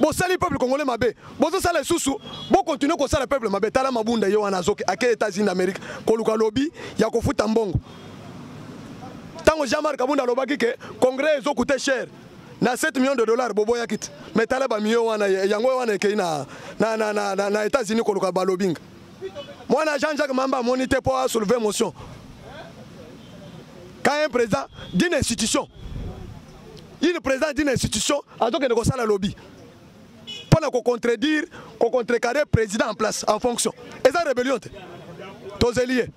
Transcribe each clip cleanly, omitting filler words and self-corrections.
Bosali peuple congolais mabe, bozosala lisusu, bokontinue kosala peuple mabe. Tala Mabunda ye wana azoki ake États-Unis d'Amérique koluka lobi ya kofuta mbongo. Ntango Jean-Marc Kabunda alobaki ke congrès ezocoûter cher na 7 millions de dollars, boboyaki te. Mais tala bamillion wana, yango wana ekei na États-Unis koluka balobinga. Mwana Jean-Jacques Mamba amoni te mpo asoulever motion. Quand un président d'une institution, une président d'une institution azokende kosala lobby mpona kocontredire, kocontrecarrer président en place, en fonction, eza rébellion te. Tozeli ye,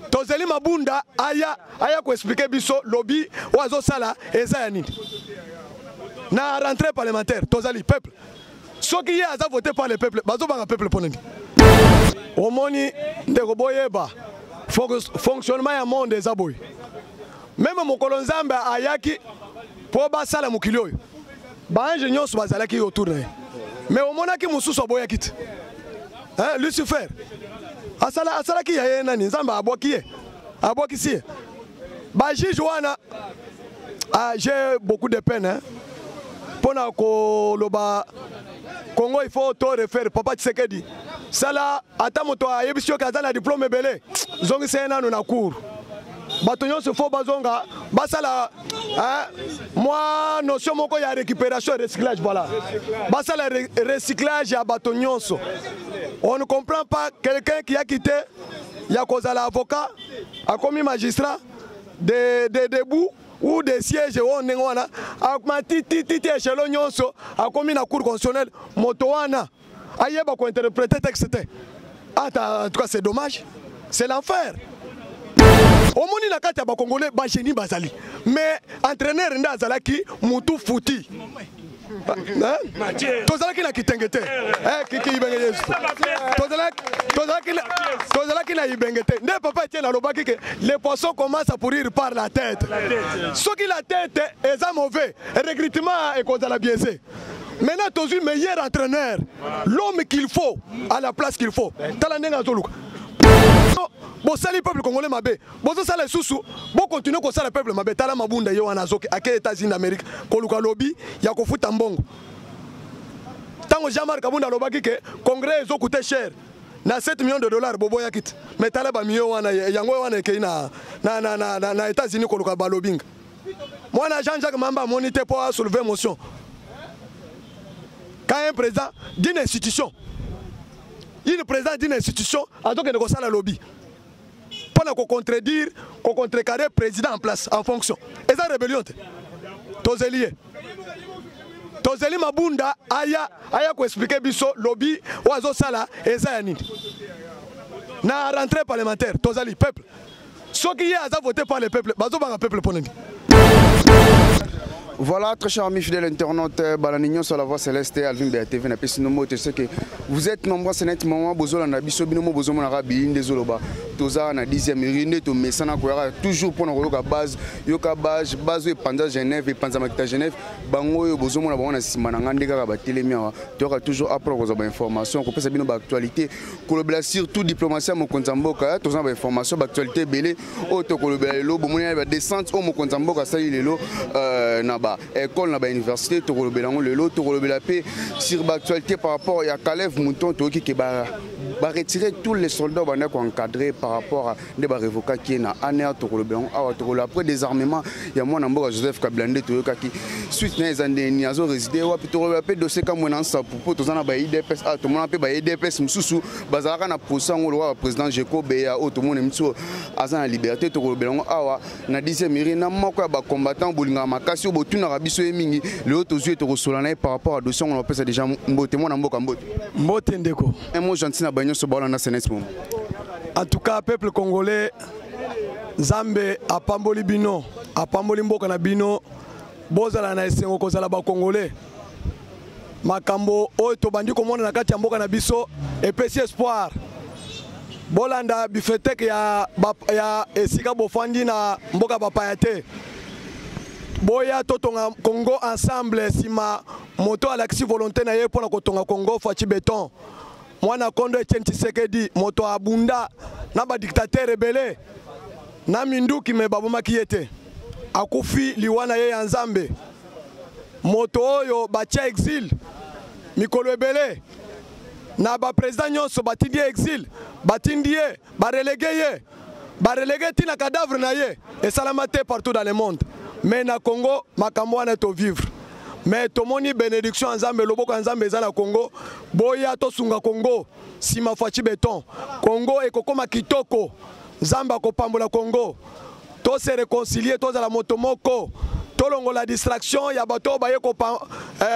tozeli Mabunda aya koexpliquer biso lobby oyo azosala eza ya nini na rentrée parlementaire. Tozali peuple. Soki ye aza voté par le peuple, bazobanga peuple mpo nini? Omoni ndeko, boyeba fonctionnement ya monde eza boye. Même mokolo Nzambe ayaki mpo basala mokili oyo, baange nyonso bazalaki autour na ye, mais omonaki mosusu aboyaki te. Hein, Lucifer asala, asalaki ya ye nani, Nzambe abwaki ye, abwakisi ye. Bajuge wana, ah, j'ai beaucoup de peine, hein, mpona koloba Congo il faut to refaire. Papa Tshisekedi, sala ata moto ayebisi yoki aza na diplôme ebele, zongisa ye nano na cour. Bato nyonso fo bazonga basala mwa notion moko ya récupération, recyclage. Voilà, basala recyclage ya bato nyonso. On ne comprend pas quelqu'un qui a quitté ya kozala avocat, akomi magistrat de debout ou de siège oyo ndenge wana, amatitititi échelon nyonso, akomi na Cour constitutionnelle. Moto wana ayeba kointerpréter texte te. Ata, en tout cas, c'est dommage, c'est l'enfer. Omoni na kati ya Bacongolais, bagénie bazali, mais entraîneur nde azalaki mutu futi. Tozalaki na kitenge te, kiki Ibenge Yesu. Tozalaki na Ibenge te. Nde papa Etienne alobaki ke les poissons commencent à pourrir par la tête. Soki la tête eza mauvais, recrutement ekozala biaisé. Maintenant tozwi meilleur entraîneur, l'homme qu'il faut à la place qu'il faut. Tala ndenge azoluka. Bosali peuple congolais mabe, bozosala lisusu, bokontinue kosala peuple mabe. Tala Mabunda ye wana azoki ake États-Unis d'Amérique koluka lobi ya kofuta mbongo. Ntango Jean-Marc Kabunda alobaki ke congrès ezocoûter cher na 7 millions de dollars, boboyaki te. Mais tala bamillion wana, yango wana ekei na États-Unis koluka balobinga. Mwana Jean-Jacques Mamba amoni te mpo asoulever motion. Quand un président d'une institution, une président d'une institution azokende kosala lobby mpona kocontredire, kocontrecarrer président en place, en fonction, eza rébellion te. Tozeli ye, tozeli Mabunda aya koexpliquer biso lobby oyo azosala eza ya nini na rentrée parlementaire. Tozali peuple. Soki ye aza voté par le peuple, bazobanga peuple mpo nini? Voilà, très chers amis fidèles internautes, balandi nyonso la Voix Céleste, Alvin BATV, na pesi nomo te, c'est que vous êtes nombreux ce net moment bozolanda biso, bino mo bozomona rabi nde zoloba. Toza na 10e rue nde to mesana koyaka toujours pona koyoka base, yoka base, base epanza Genève, epanza makita Genève, bango oyo bozomona bango na nsima na nga nde kaka batelemi awa. Toyoka toujours après kozwa ba information, kopesa bino ba actualité, kolobela surtout diplomatie ya mokonzi ya mboka. Toza na ba information, ba actualité ebele oyo tokolobela lelo. Bomoni na ba descente oyo mokonzi ya mboka asali lelo na ba école, na ba université, tokolobela yango lelo. Tokolobela mpe sur ba actualité par rapport ya Kalev Mouton. Toyoki ke ba baretirer tous les soldats banda koencadrer par rapport à nde barevokaki ye na ANR. Tokolobela yango awa. Tokoloba après désarmement ya mwana mboka Joseph Kabila, nde toyokaki suite na eza ndeni, azorésider wapi. Tokolobela mpe dossier Kamwe na Nsapu, mpo toza na ba UDPS awa. Tomona mpe ba UDPS mosusu bazalaka na procès yango lokola baprésident Jeko Beya oyo tomona miso aza na liberté. Tokolobela yango awa na 10e mairie na moko ya bacombattant bolingaka makasi, oyo botunaka biso ye mingi. Lelo tozwi ye, tokosola na ye par rapport à dossier yango. Na bapesa déjà mbote, mwana mboka, mbote. Mbote ndeko. Un mot gentil na banyonso baolanda senes momo. En tout cas, peuple congolais, Nzambe apamboli bino, apamboli mboka na bino. Bozala na esengo kozala Bacongolais. Makambo oyo tobandi komona na kati ya mboka na biso epesi espoir. Bolanda bifeteke ya esika bofandi na mboka bapaya te. Boya totonga Congo ensemble. Nsima moto alakisi volonté na ye mpona kotonga Congo, Fatshi Béton, mwana kondo Etienne Tshisekedi, moto abunda na badictateur ebele na minduki, me babomaki ye te, akufi liwa na ye ya Nzambe. Moto oyo batia exil mikolo ebele na ba président nyonso batindi ye exil, batindi ye, barelege ye, barelege ntina cadavre na ye esalama te partout dans le monde. Mais na Congo makambo wana to vivre. Mais tomoni bénédiction ya Nzambe, loboko ya Nzambe eza na Congo. Boya tosunga Congo, sima Fatshi Béton. Congo ekokoma kitoko. Nzambe akopambola Congo. To se réconcilier, tozala moto moko. Tolongola distraction ya bato oyo baye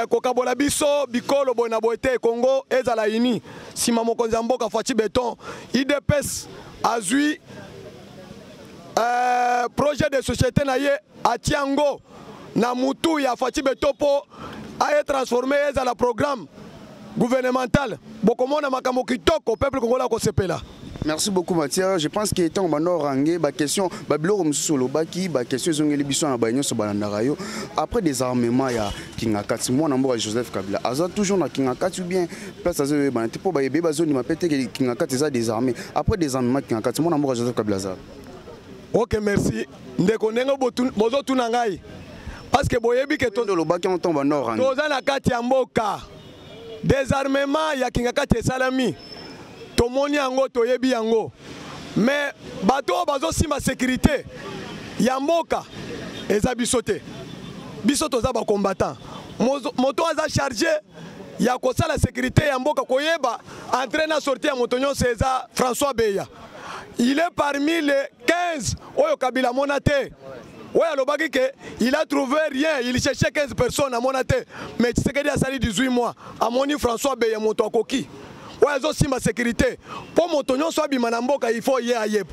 kokabola biso bikolo boye na boye te. Congo ezala uni. Sima mokonzi ya mboka Fatshi Béton, UDPS azwi projet de société na ye atia yango na mutu ya Fatshi Béton po aye transformer ezala programme gouvernemental. Bokomona makambo kitoko, peuple congolais akosepela. Merci beaucoup Mathieu. Je pense que tant bando rangé ba question ba biloko mususu lobaki ba question ezongeli biso na ba nyonso balandaka yo. Après désarmement ya Kingakati, mwana mboka Joseph Kabila aza toujours na Kingakati ou bien place azo yebana te po ba yebe bazo ndima peut-être que Kingakati eza désarmé. Après désarmement Kingakati, mwana mboka Joseph Kabila aza. OK, merci. Ndeko ndenge bozotuna ngai parce que boyebi ke to lobaki en temps bando rangé. Toza na kati ya mboka. Désarmement ya Kingakati esalami. Tomoni yango, toyebi yango. Mais bato oyo bazosimba sécurité ya mboka eza biso te. Biso toza ba combattant. Moto aza chargé ya kosala sécurité ya mboka, koyeba entrée na sortie ya moto nyonso eza François Beya. Il est parmi les 15 oyo Kabila mona te. Oyo alobaki ke il a trouvé rien, il cherchait 15 personnes amona te. Mais Tshisekedi asali 18 mois, amoni François Beya moto akoki. Oyo azosimba sécurité po moto nyonso abima na mboka, il faut ye ayeba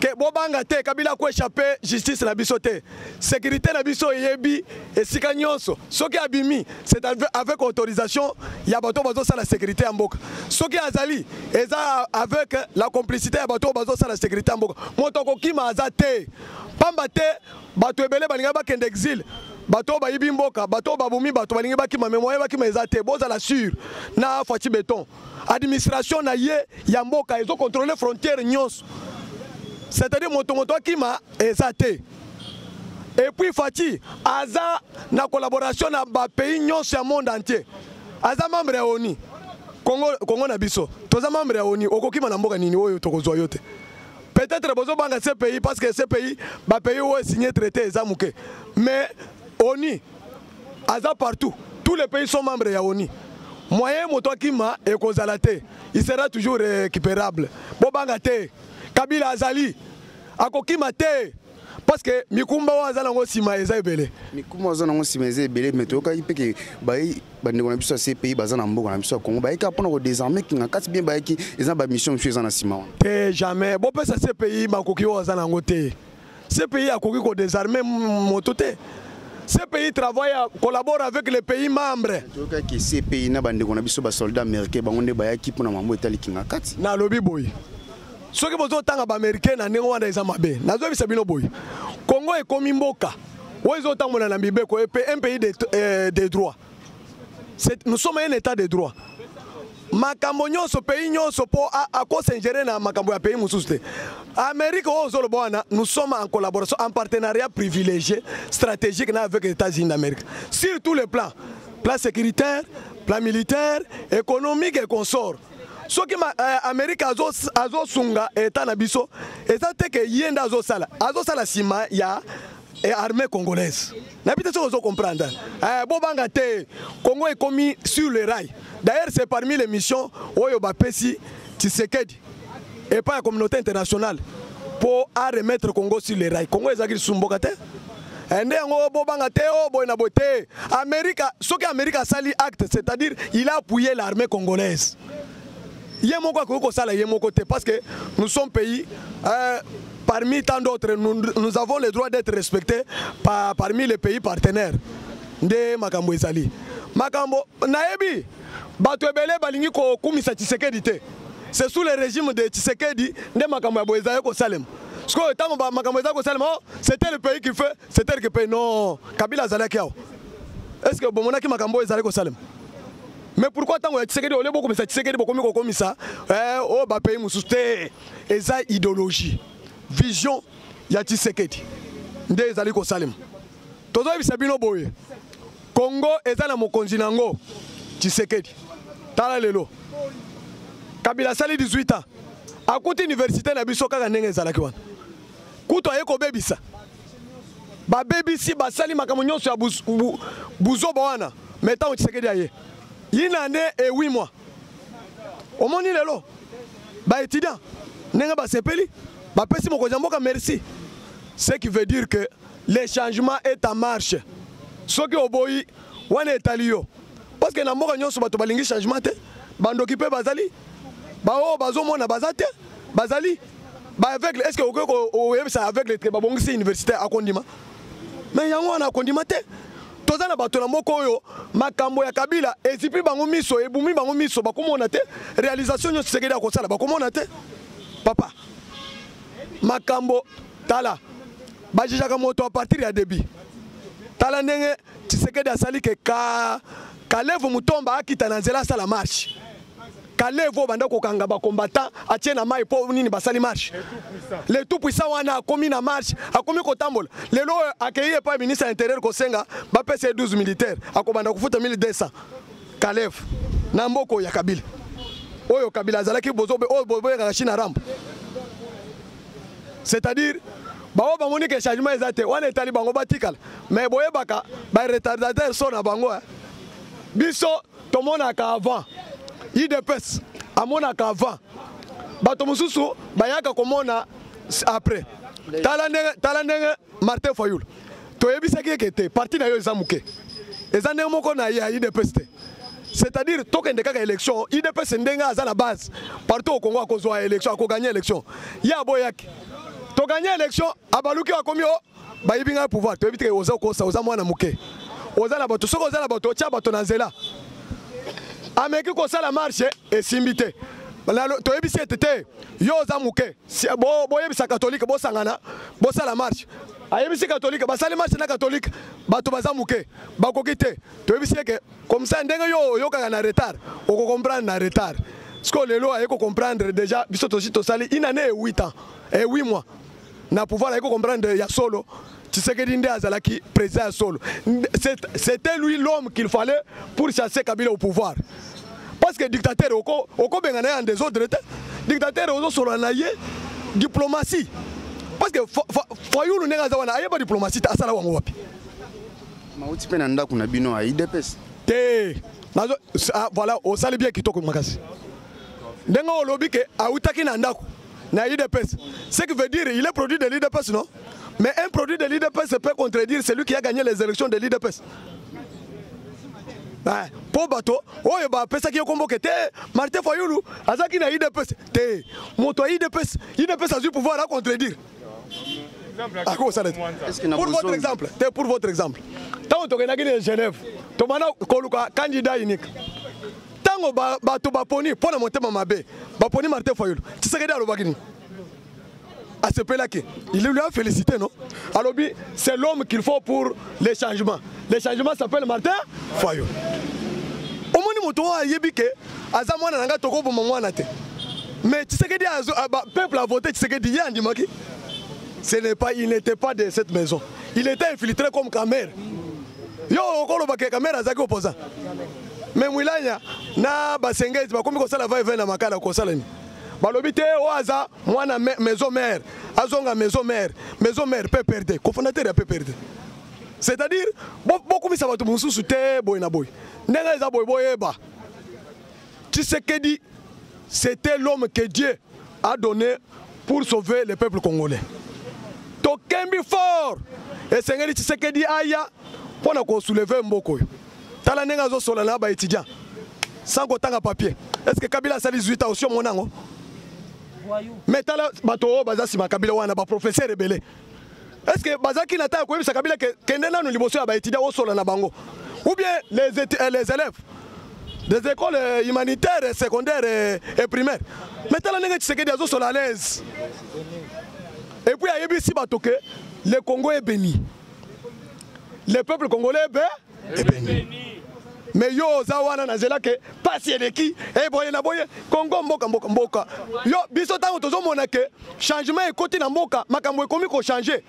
ke bobanga te, Kabila ko échapper justice na biso te. Sécurité na biso eyebi esika nyonso. Soki abimi, c'est avec autorisation ya bato bazosala sécurité ya mboka. Soki azali, eza avec la complicité ya bato bazosala sécurité ya mboka. Moto akokima aza te, pamba te bato ebele balingi bakende exil. Bato bayibi mboka, bato babumi bato balingi bakima, mais moyen bakima eza te. Bozala sûr na Fatshi Béton. Administration na ye ya mboka ezo contrôler frontière nyonso. C'est-à-dire moto moto akima eza te. Et puis Fatshi aza na collaboration na ba pays nyonso ya monde entier. Aza membre ya ONU. Congo, Congo na biso. Toza membre ya ONU. Okokima na mboka nini oyo tokozwa yo te. Peut-être bozo banga ce pays parce que ce pays ba pays oyo signé traité eza muke. Mais ONU aza partout. Tous les pays sont membres ya ONU. Moyen moto akima ekozala te. Il sera toujours récupérable. Bobanga te. Kabila azali akokima te. Parce que mikumba oyo aza nango nsima eza ebele. Mikumba aza nango nsima eza ebele, mais toyokaki mpe ke bayi bandeko na biso ya CPI baza na mboka na biso ya Congo, bayaki mpona kodésarmer Kingakati, bien bayaki eza ba mission mosusu eza na nsima wana. Te, jamais. Bopesa CPI makoki oyo aza nango te. CPI akoki kodésarmer moto te. CPI travaille, collabore avec les pays membres. Toyokaki CPI na bandeko na biso ba soldat américain bango nde bayaki mpona mambo etali Kingakati. Nalobi boye, soki bozotanga ba américain na ndenge wana eza mabe. Nazoyebisa bino boye, Congo ekomi mboka oyo ezotambola na mibeko, un pays de droit. Nous sommes un état de droit. Makambo nyonso, pays nyonso po akosingérer na makambo ya pays mosusu te. Amérique oyo ozoloba wana, nous sommes en collaboration, en partenariat privilégié stratégique na avec les États-Unis d'Amérique sur tous les plans, plan sécuritaire, plan militaire, économique et consort. Soki Amérique azosunga état na biso, eza te ke ye nde azosala, azosala nsima ya armée congolaise. Nayebi te soki ozo comprendre. Bobanga te, Congo ekomi sur le rail. D'ailleurs, c'est parmi les missions oyo bapesi Tshisekedi epai ya communauté internationale po a remettre Congo sur le rail. Congo ezalaki lisusu mboka te. Nde yango bobanga te oyo boye na boye te. Amérique, soki Amérique asali acte, c'est-à-dire il a appuyé l'armée congolaise. Ye moko akoki kosala ye moko te, parce que nous sommes pays parmi tant d'autres, nous avons le droit d'être respectés parmi les pays partenaires. Nde makambo ezali. Makambo nayebi bato ebele balingi kokumisa Tshisekedi te. C'est sous le régime de Tshisekedi nde makambo ya boye ezali kosalema. Sikoyo ntango makambo ezali kosalema, oh, c'était le pays qui fait, c'était le pays. Non, Kabila azalaki awa. Est-ce que bomonaki makambo oyo ezali kosalema? Mais pourquoi ntango ya Tshisekedi olie bokomisa Tshisekedi, bokomi kokomisa oyo ba pays mosusu te? Eza idéologie, vision ya Tshisekedi nde ezali kosalema. Tozoyebisa bino boye, Congo eza na mokonzi na yango Tshisekedi. Tala lelo Kabila asali 18 ans, akuti université na biso kaka ndenge ezalaki wana, kutu aye kobebisa, babebisi, basali makambo nyonso ya buzoba wana. Mais ntango Tshisekedi aye yina nde e 8 mois, omoni lelo baétudiant ndenge basepeli, bapesi mokonzi ya mboka merci. Ce qui veut dire que le changement est en marche. Soki oboyi wana etali yo, parce que na mboka nyonso bato balingi changement te, bandoki mpe bazali, baoyo bazomona baza te, bazali baaveugle. Est ce que okoki koyebisa aveugle te babongisi université, akondima? Mais yango wana akondima te. Toza na bato na moko oyo makambo ya Kabila ezipi bango miso, ebumi bango miso, bakomona te réalisation nyonso Tshisekedi akosala, bakomona te. Papa, makambo tala, bajijaka moto a partir ya début. Tala ndenge Tshisekedi asali ke ka Kalev Mutomba akita na nzela asala marche. Kalev oyo banda kokanga bacombattant, atie na mai mpo nini? Basali marche. Le tout puissant wana akomi na marche, akomi kotambola. Lelo oyo akei epai ministre ya Intérieur kosenga bapesa ye 12 militaire, akobanda kofuta 1200. Kalev na mboka oyo ya Kabila, oyo Kabila azalaki bozobe, oyo boyekaka Chine Rambo, c'est-à-dire bango bamoni ke changement eza te, wana etali bango, batikala. Mais boyebaka baretardateur so na bango, biso tomonaka avant, UDPS amonaka avant, bato mosusu bayaka komona après. Tala ndenge, tala ndenge Martin Fayulu toyebisaki eke te, parti na yo eza moke, eza ndenge moko na ye ya UDPS te. C'est-à-dire tokende kaka élection, UDPS ndenge aza na base partout au Congo, akozwa élection, akoganye élection. Ye aboyaki toganye élection, abaluki, akomi o bayibi ngai pouvoir. Toyebi te, oza kosa, oza mwana moke, oza na bato. Soki oza na bato, otya bato na nzela. Ameki kosala marche, esimbi te. Toyebisi ete te, yo oza moke, boyebisa catholique bosangana bosala marche. Ayebisi catholique, basali marche na catholique, bato baza moke, bakoki te. Toyebisi eke comme ça ndenge yo oyokaka na retard, okocomprendre na retard. Sikoyo lelo aye kocomprendre déjà. Biso tosi tosali une année et 8 ans et 8 mois na pouvoir, aye kocomprendre ya solo Tshisekedi nde azalaki président ya solo. C'était lui l'homme qu'il fallait pour chasser Kabila au pouvoir, parce que dictateur okobengana ye en désordre te. Dictateur ozosolola na ye diplomatie, parce que Fayulu ndenge aza wana, ayeba diplomatie te, asala wango wapi? Mauti mpe na ndako na bino ya UDPS. Te, nazo ah, voilà, osali bien, kitoko makasi ndenge olobi ke awutaki na ndako na UDPS. Ce qui veut dire il est produit de l'UDPS, non? Mais un produit de l'UDPS peut contredire celui qui a gagné les élections de l'UDPS? Mpo bato oyo bapesaki ye kombo ke te, Martin Fayulu azalaki na UDPS te, moto ya UDPS, UDPS azwi pouvoir, acontredire, akosala te. Pour votre exemple te, pour votre exemple, ntango tokendaki na Genève, tobanda koluka candidat unique. Ntango bato baponi mpo na motema mabe, baponi Martin Fayulu, Tshisekedi alobaki nini? Asepelaki, il lui a félicité, non? Alobi c'est l'homme qu'il faut pour les changements, le changement s'appelle Martin Fayulu. Omoni moto oyo ayebi ke aza mwana na ngai, tokoboma mwana te. Mais Tshisekedi, peuple a voté Tshisekedi, ye andimaki. Ce n'est pas, il n'était pas de cette maison, il était infiltré comme Kamerhe. Yo okoloba ke Kamerhe azalaki opposant, mais Mwilanya na basengezi bakomi kosala va na makala, kosala nini? Balobi te oyo aza mwana maison mère, azonga maison mère. Maison mère PPRD, cofondateur ya PPRD. C'est-à-dire bokumisa bato mosusu te boye na boye. Ndenge eza boye, boyeba Tshisekedi, c'était l'homme que Dieu a donné pour sauver le peuple congolais. Tokembi fort, esengeli Tshisekedi aya mpo na kosoulever mboka oyo. Tala ndenge azosola na baétudiant sans kotanga papier. Est ce que Kabila asali 18 ans osi omona yango? Mais tala bato oyo baza nsima Kabila wana, baprofesseur ebele. Est ce que bazalaki na ntango ya koyebisa Kabila ke kende nanu liboso ya baétudiant osola na bango, ou bien les élèves des écoles humanitaires, secondaires et primaires? Mais tala ndenge Tshisekedi azosola à l'aise, et puis ayebisi bato ke le Congo est béni, le peuple congolais est béni. Mais yo oza wana na nzela ke pasi eleki eboye na boye, Congo mboka mboka mboka. Yo, biso ntango tozomona ke changement ekoti na mboka, makambo ekomi kochange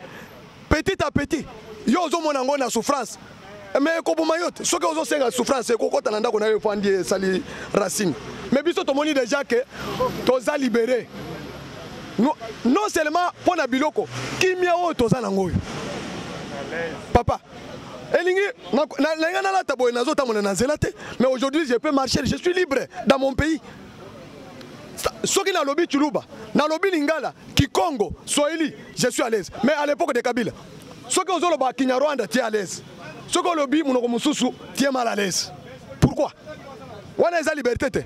petit à petit, yo ozomona yango na souffrance. Mais ekoboma yo te. Soki ozosenga souffrance, ekokɔta na ndako na yo, efandi, esali racine. Mais biso tomoni déjà ke toza libéré, non seulement mpo na biloko, kimia oyo toza nango oyo. Papa, elingi nalinga nalata boye, nazotambola na nzela te, mais aujourd'hui je peux marcher, je suis libre dans mon pays. Soki nalobi Tshiluba, nalobi Lingala, Kikongo, Swahili, je suis à l'aise. Mais à l'époque de Kabila, soki ozoloba Kinyarwanda, tu es à l'aise, soki olobi monoko mosusu, tu es mal à l'aise. Pourquoi? Wana eza liberté te.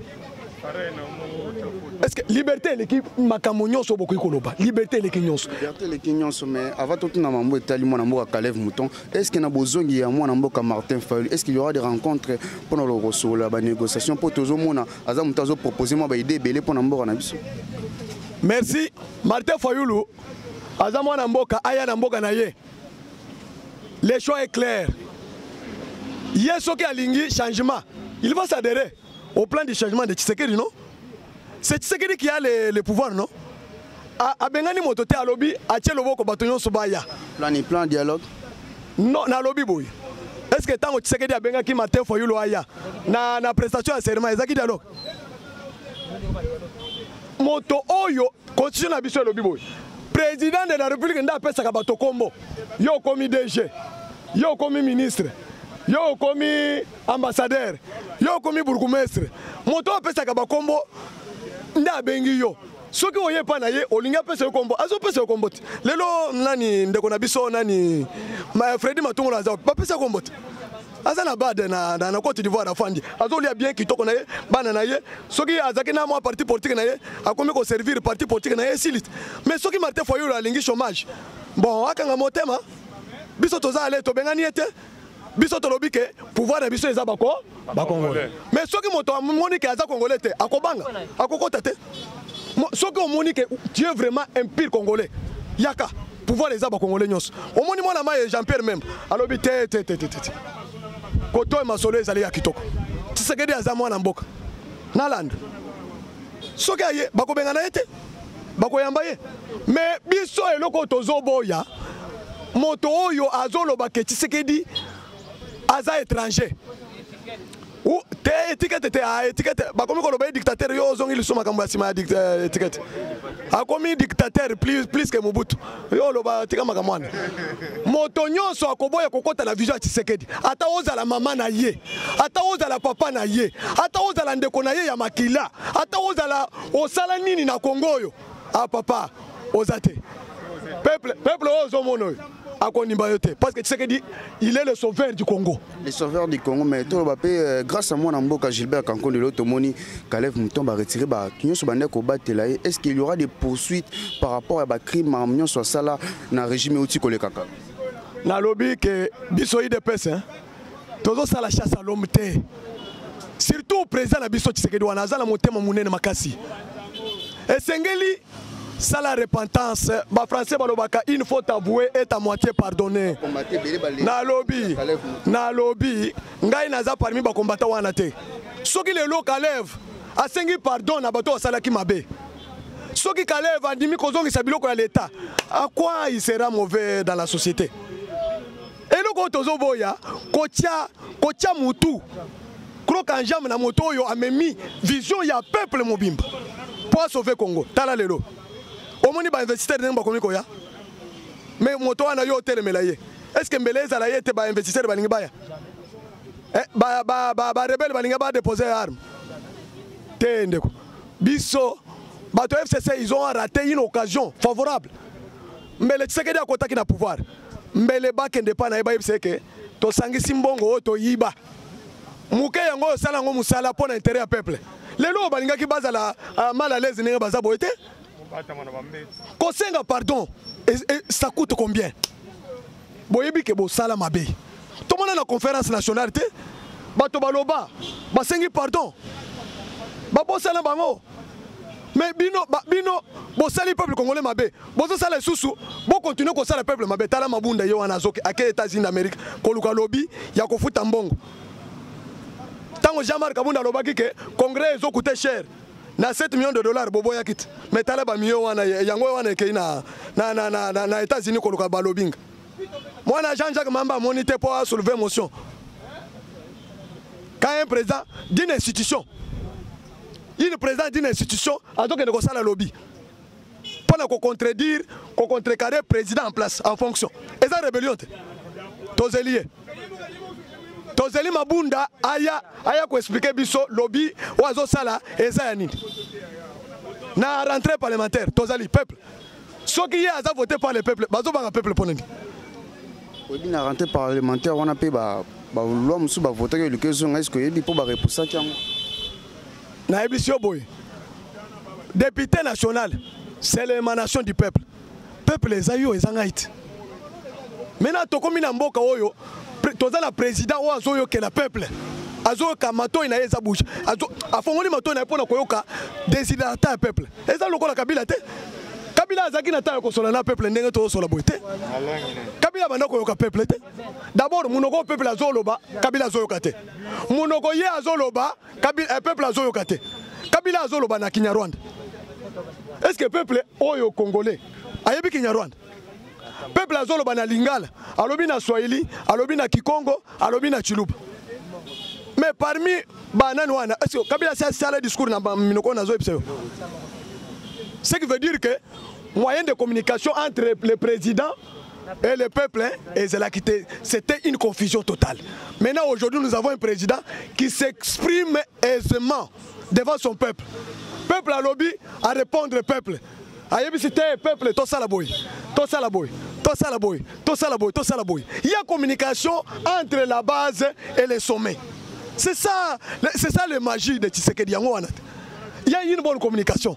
Est ce que liberté eleki makambo nyonso bokoki koloba? Liberté eleki nyonso. Liberté eleki nyonso. Mais avant totuna mambo etali mwana mboka Kalev Mouton, est ce que na bozongi ya mwana mboka Martin Fayulu, est ce qu'il y aura des rencontres mpona kosolola, banégociation, mpo tozomona aza moto azopropose mwa baidées ebele mpona mboka na biso? Merci. Martin Fayulu aza mwana mboka, aya na mboka na ye. Le choix est clair. Ye soki alingi changement, il va s'adhérer au plan du changement de Tshisekedi. Non, c'est Tshisekedi qui a le pouvoir, non? Abengani moto te, alobi atie loboko, bato nyonso baya. Plan, plan dialogue. Non, nalobi boye, est ce que ntango Tshisekedi abengaki Martin Fayulu aya na prestation ya serment, ezalaki dialogue? Moto oyo, constitution na biso elobi boye: président de la République nde apesaka bato kombo. Yo okomi DG, yo okomi ministre, yo okomi ambassadeur, yo okomi bourgmestre. Moto oyo apesaka bakombo nde abengi yo. Soki oye epai na ye, olingi apesa yo kombo, azopesa yo kombo te. Lelo nani, ndeko na biso nani, Fredi Matungolo, aza, bapesa kombo te. Aza na bade na Côte d'Ivoire, afandi, azolia bien kitoko na ye, bana na ye. Soki azalaki na mwa parti politique na ye, akomi koservir parti politique na ye, esili te. Mais soki Martin Fayulu alingi chômage, bon, akanga motema. Biso toza ale, tobengani ye te. Biso tolobi ke pouvoir na biso eza bako bacongolais. Mais soki moto amoni ke aza Congolais te, akobanga, akokota te. Soki omoni ke tu es vraiment un pur Congolais, yaka, pouvoir eza bacongolais nyonso. Omoni mwana mai Jean Pierre Membe alobi te te te te te, koto oyo masolo ezali ya kitoko. Tshisekedi aza mwana mboka, nalanda. Soki aye, bakobengana ye te, bakoyamba ye. Mais biso eloko oyo tozoboya, moto oyo azoloba ke Tshisekedi aza étranger te, étiquette te, ah, étiquette bakomi koloba ye dictateur. Yo ozongi lisusu makambo ya nsima ya étiquette, akomi dictateur plus que Mobutu. Yo oloba, tika makambo wana. Moto nyonso akoboya kokɔta na vision ya Tshisekedi, ata ozala mama na ye, ata ozala papa na ye, ata ozala ndeko na ye ya makila, ata ozala osala nini na Kongo oyo, ah papa, oza te. Peuple oyo ozomona oyo akondimba yo te, parce que Tshisekedi, il est le sauveur du Congo. Le sauveur du Congo. Mais toloba mpe grâce à mwana mboka Gilbert Kankonde, lelo tomoni Kalev Mouton baretire bato nyonso bandeki kobatela ye. Est ce qu'il y aura des poursuites par rapport ya bacrime nyonso asala na régime euti kolekaka? Nalobi ke biso UDPS, hein, tozosala chasse à l'homme te. Surtout président na biso Tshisekedi wana aza na motema monene makasi. Esengeli sala repentance. Bafrançais balobaka: "Une faute avouée est à moitié pardonnée." Nalobi, ngai naza parmi bakombata wana te. Soki lelo Kalev asengi pardon na bato asalaki mabe, soki Kalev andimi kozongisa biloko ya l'État, à quoi il sera mauvais dans la société? Eloko oyo tozoboya, kotia mutu croc-en-jambe na moto oyo amemi vision ya peuple mobimba mpo asauve Congo. Tala lelo, omoni bainvestisseur ndenge bakomi koya. Mais moto wana, yo otelemela ye, est ce que mbele ezala ye te, bainvestisseur balingi baya? Barebelles balingi badepose arme te. Ndeko, biso bato ya FCC, ils ont raté une occasion favorable. Mbele Tshisekedi akotaki na pouvoir, mbele bakende mpa na ye, bayebisa ye ke tosangisi mbongo oyo toyiba moke, yango oyo osala yango mosala mpo na intérêt ya peuple. Lelo oyo balingaki bazala mal à l'aise ndenge baza boye te. Kosenga pardon, ça coûte combien? Boyebi ke bosala mabe. Tomona na conférence nationale te, bato baloba, basengi pardon, babosana bango. Mais bino, bino bosali peuple congolais mabe, bozosala lisusu, bokontinue kosala peuple mabe. Tala Mabunda, ye wana azoki ake États-Unis d'Amérique koluka lobi ya kofuta mbongo. Ntango Jean-Marc Kabunda alobaki ke congrès ezocoûter cher na 7 millions de dollars, boboyaki te. Mais tala bamillion wana, yango wana ekei na États-Unis koluka balobinga. Mwana Jean-Jacques Mamba amoni te mpo asoulever motion. Quand un président d'une institution, une président d'une institution azokende kosala lobby mpona kocontredire, kocontrecarrer président en place, en fonction, eza rébellion te. Tozeli ye, tozeli Mabunda aya koexpliquer biso lobby oyo azosala eza ya nini na rentrée parlementaire. Tozali peuple. Soki ye aza voté par le peuple, bazobanga peuple mpo nini? Oyebi, na rentrée parlementaire wana mpe baloi mosusu bavotaki eluki ezonga. Est-ce oyebi mpo barepusaki yango? Nayebisi yo boye, député national, c'est l'émanation du peuple. Peuple eza yo, eza ngai te. Maintenant tokomi na mboka oyo toza na président oyo azoyokela peuple, azoyoka matoi na ye eza bouche, afongoli matoi na ye mpona koyoka desiderata ya peuple. Eza lokola Kabila te. Kabila azalaki na ntango ya kosola na peuple ndenge tozosola boye te. Kabila banda koyoka peuple te. D'abord, monoko peuple azoloba, Kabila azoyoka te. Monoko ye azoloba, Kabila, peuple azoyoka te. Kabila azoloba na Kinyarwanda. Est ce que peuple oyo congolais ayebi Kinyarwanda? Peuple azoloba na lingala, alobi na swahili, alobi na kikongo, alobi na chiluba. Mais parmi banani wana, est ce que Kabila asi asala discours na minoko nazoyebisa yo? Ce qui veut dire que moyen de communication entre le président et le peuple, hein, ezalaki te. C'était une confusion totale. Maintenant, aujourd'hui, nous avons un président qui s'exprime aisément devant son peuple. Peuple alobi, à répondre peuple, ayebisi te peuple: tosala boye, tosala boye, tosala boye, tosala boye, tosala boye. Il y a communication entre la base et le sommet. C'est ça, c'est ça le magie de Tshisekedi. Yango wana te, il y a une bonne communication.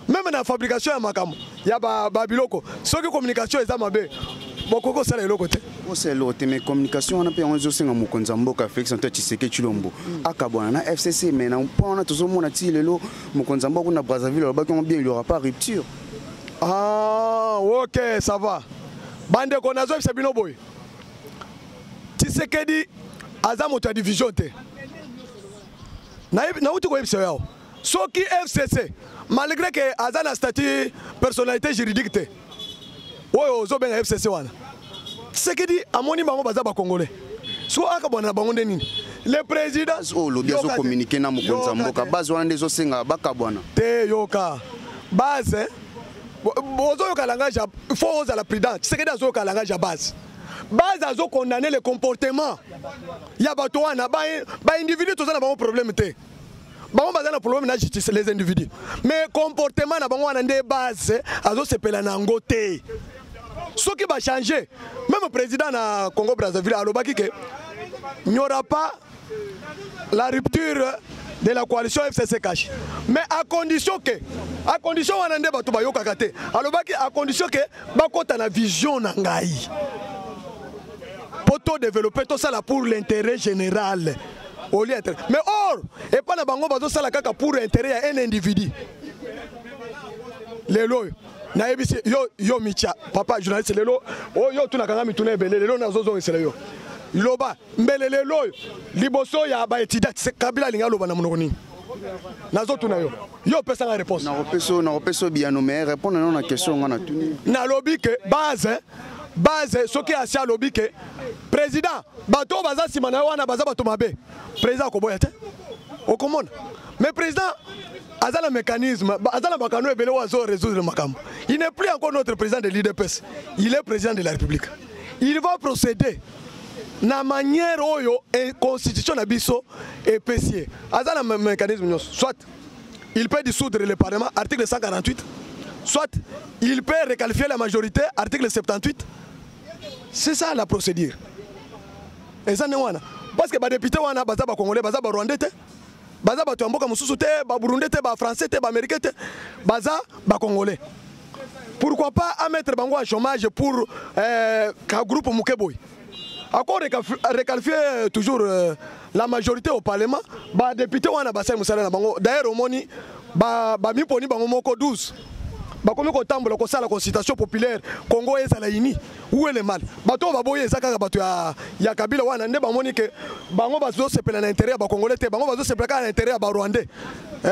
Même na fabrication ya makambo ya babiloko, soki communication eza mabe, bokoki kosala eloko te. Osala eloko te. Mais communication wana mpe yango ezosenga mokonzi ya mboka Félix Antoine Tshisekedi Tshilombo akabwana na FCC. Mais na point wana, tozomona ti lelo mokonzi ya mboka kuna Brazzaville alobaki yango bien: il y aura pas rupture. Ah, ok, ça va. Bandeko, nazoyebisa bino boye, Tshisekedi aza moto ya division te. Nauti koyebisa yo awa, soki FCC, malgré que aza na statut personnalité juridique te, oyo ozobenga FCC wana, Tshisekedi amoni bango baza bacongolais. Siko akabwana na bango nde nini? Le président oyo olobi azocommuniquer na mokonzi ya mboka, base wana nde ezosenga bakabwana. Te, yoka, base ozoyoka langage, faut ozala prudent. Tshisekedi azoyoka langage ya base. Base azocondamner le comportement ya bato wana, baindividu. Toza na bango problème te. Bango baza na problème na justice, les individus, mais comportement na bango wana nde base azosepela na yango te. Soki bachange, même président na Congo Brazzaville alobaki ke n'y aura pas la rupture de la coalition FCC CACH, mais à condition que, à condition wana nde bato bayokaka te, alobaki à condition que bakota na vision na ngai po todévelopper, tosala pour l'intérêt général au lieu intérêt. Mais or epa na bango bazosala kaka pour intérêt ya un individu. Lelo oyo nayebisi yo, yo Micha, papa journaliste, lelo oyo yo otunaka nga mituna ebele, lelo nazozongisela yo. Loba mbele, lelo oyo liboso ya baétudiant, Kabila alingi aloba na monoko nini? Nazotuna yo, yo opesanga réponse. Nakopesa biyano, mais répondre nano na question nga natuni. Nalobi ke base soki asi alobi ke président, bato oyo baza nsima na yo wana baza bato mabe, président akoboya te, okomona. Mais président aza na mécanisme, aza na bakano ebele oyo azo résoudre makambo. Il n'est plus encore notre président de l'UDPS, il est président de la République. Il va procéder na manière oyo constitution na biso epesi ye. Aza na mécanisme nyonso. Soit il peut dissoudre le parlement, article 148, soit il peut requalifier la majorité, article 78. C'est ça la procédure. Eza ndenge wana, parce que badéputé wana baza bacongolais, baza barwandais te, baza bato ya mboka mosusu te, baburundais te, bafrançais te, baaméricain te, baza bacongolais. Pourquoi pas amettre bango en chômage pour ka groupe moke boye? Ako requalifier toujours la majorité au parlement. Badéputé wana basali mosala na bango. D'ailleurs, omoni bamiponi bango moko 12, bakomi kotambola kosala consultation populaire, Congo ezala uni. Où est le mal? Bato oyo baboyi eza kaka bato ya Kabila wana nde bamoni ke bango bazosepela na intérêt ya bacongolais te. Bango bazosepela kaka na intérêt ya barwandais,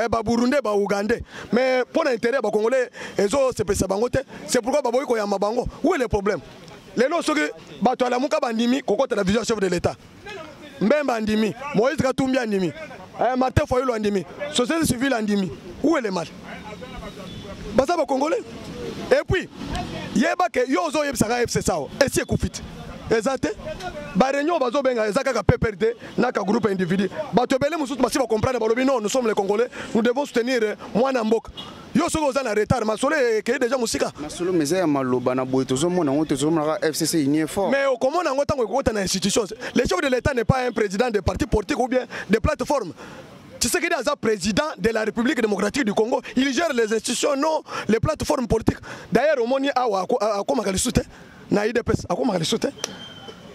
baburundais, baougandais, mais mpo na intérêt ya bacongolais ezosepelisa bango te. C'est pourquoi baboyi koyamba bango. Où est le problème? Lelo soki bato alamuka bandimi kokota na vision ya chef de l'État, Mbemba andimi, Moïse Katumbi andimi, Martin Fayulu andimi, société civile andimi. Où est le mal? Baza ba Congolais. Et puis yeba ke yo ozoyebisaka FCC awa esi ekufi te, eza te. Baréunion bazobenga eza kaka PPRD na ka groupe individu. Bato ebele mosusu basi bacomprendre, balobi non, nous sommes les Congolais, nous devons soutenir mwana mboka. Yo soki oza na retard, masolo ekei déjà mosika. Masolo mais eza ya maloba na boye, tozomona yango, tozomonaka FCC unie fort. Mais okomona yango ntango ekokota na institution. Le chef de l'État n'est pas un président de parti politique ou bien de plateforme. Tshisekedi aza président de la République démocratique du Congo. Il gère les institutions, non les plateformes politiques. D'ailleurs, omoni awa akomaka lisusu te na UDPS, akomaka lisusu te.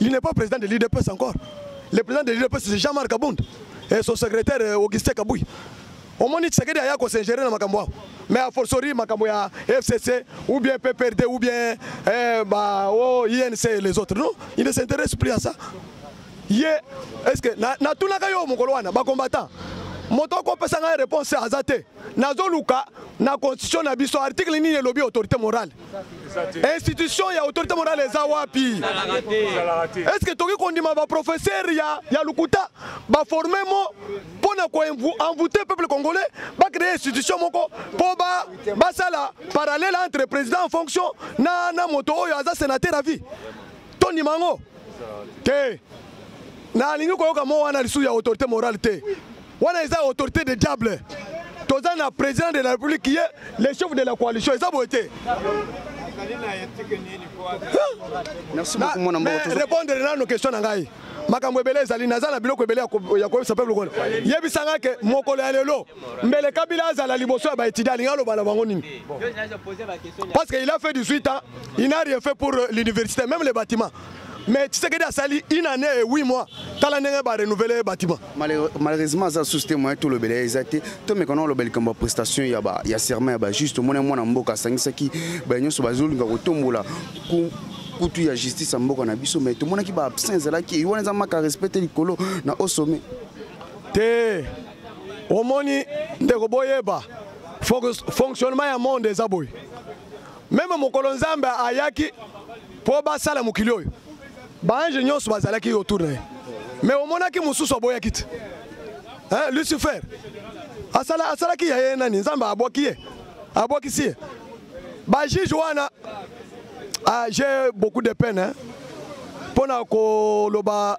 Il n'est pas président de l'UDPS encore. Le président de l'UDPS, c'est Jean-Marc Kabund et son secrétaire Augustin Kabouy. Omoni Tshisekedi aya kos'ingérer na makambo awa, mais a fortiori makambo ya FCC ou bien PPRD ou bien bah, oh, INC et les autres. Non, il ne s'intéresse plus à ça. Ye est-ce que natunaka yo mokolo wana bacombattant, moto akopesa ngai réponse aza te. Nazoluka na constitution na biso article nini elobi autorité morale. Institution ya autorité morale eza wapi? Est ce que tokoki kondima baprofesseur ya lokuta baforme mo mpo na koenvoûter peuple congolais, bacréer institution moko mpo basala parallèle entre président en fonction na moto oyo aza sénateur à vie? Tondima yango te. Nalingi koyoka mo wana lisusu ya autorité morale te. Wana eza autorité de diable. Toza na président de la République qui est le chef de la coalition. Eza boye te. Merci beaucoup, mwana mboka. Répondre nano question na ngai. Makambo ebele ezali, naza na biloko ebele ya koyebisa peuple kona. Yebisanga ke mokolo ya lelo, mbele Kabila azala liboso ya baétudiant, alingi aloba na bango nini? Parce qu'il a fait 18 ans, il n'a rien fait pour l'université, même les bâtiments. Mais Tshisekedi asali une année et 8 mois, tala ndenge ba renouveler bâtiment. Malheureusement, aza susu te, moyen tolobela eza te. Tomeka na olobela likambo ya prestation ya serment ya bajuge. Tomoni mwana mboka asangisaki banyonso bazolinga kotombola kutu ya justice ya mboka na biso, mais tomonaki baabsent ezalaki wana, eza maka respect te likolo na au sommet. Te, omoni ndeko, boyeba fonctionnement ya monde eza boye. Même mokolo Nzambe ayaki mpo basala mokili oyo, baange nyonso bazalaki autour na ye, mais omonaki mosusu aboyaki te. Hein, Lucifer asala asalaki ya ye nani, Nzambe abwaki ye, abwakisi ye. Bajuge wana, ah, j'ai beaucoup de peine, hein, mpona koloba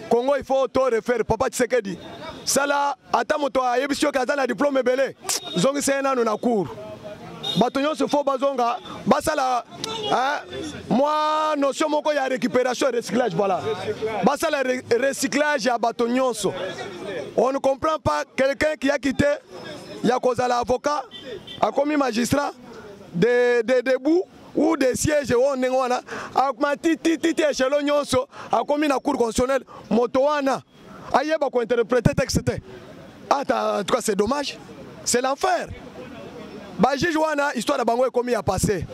Congo il faut to refaire. Papa Tshisekedi, sala ata moto ayebisi yoki aza na diplôme ebele, zongisa ye nano na cour. Bato nyonso fo bazonga basala, hein, mwa notion moko ya récupération, recyclage. Voilà, basala recyclage ya bato nyonso. On ne comprend pas quelqu'un qui a quitté ya kozala avocat, akomi magistrat de debout ou de siège oyo ndenge wana, amati tititi échelon nyonso, akomi na Cour constitutionnelle. Moto wana ayeba kointerpréter texte te. Ata en tout cas, c'est dommage, c'est l'enfer. Bajuge wana, histoire na bango ekomi ya passé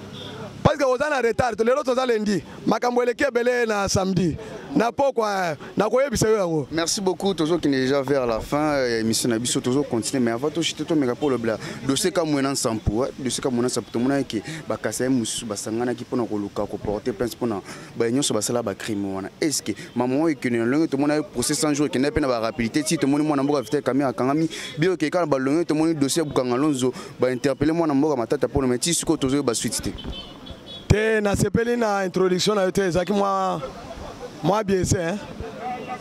parce que oza na retard. Lelo toza lundi, makambo eleki ebele. Na samedi na pokwa nakoyebisa yo yango. Merci beaucoup. Tozokende déjà vers la fin ya émission na biso, tozocontinue, mais avant tochite, tomeka mpo olobela dossier Kamwena Nsapu. Dossier Kamwena Nsapu, tomonaki ke bakasa ye mosusu basanganaki mpona koluka koporter plainte mpona baye nyonso basala bacrime wana. Est ce que mama oyo ekende na ndenge tomoni procès 100 jours ekende mpe na barapidité ti tomoni mwana mboka Vital Kamerhe akangami bio, ekeka na balonge, tomoni dossier ya Bukanga Lonzo, bainterpeller mwana mboka Matata mpona, mais ti sikoyo tozoyeba suite te. Te, nasepeli na introduction na yo te, ezalaki mwa biaisé, hein?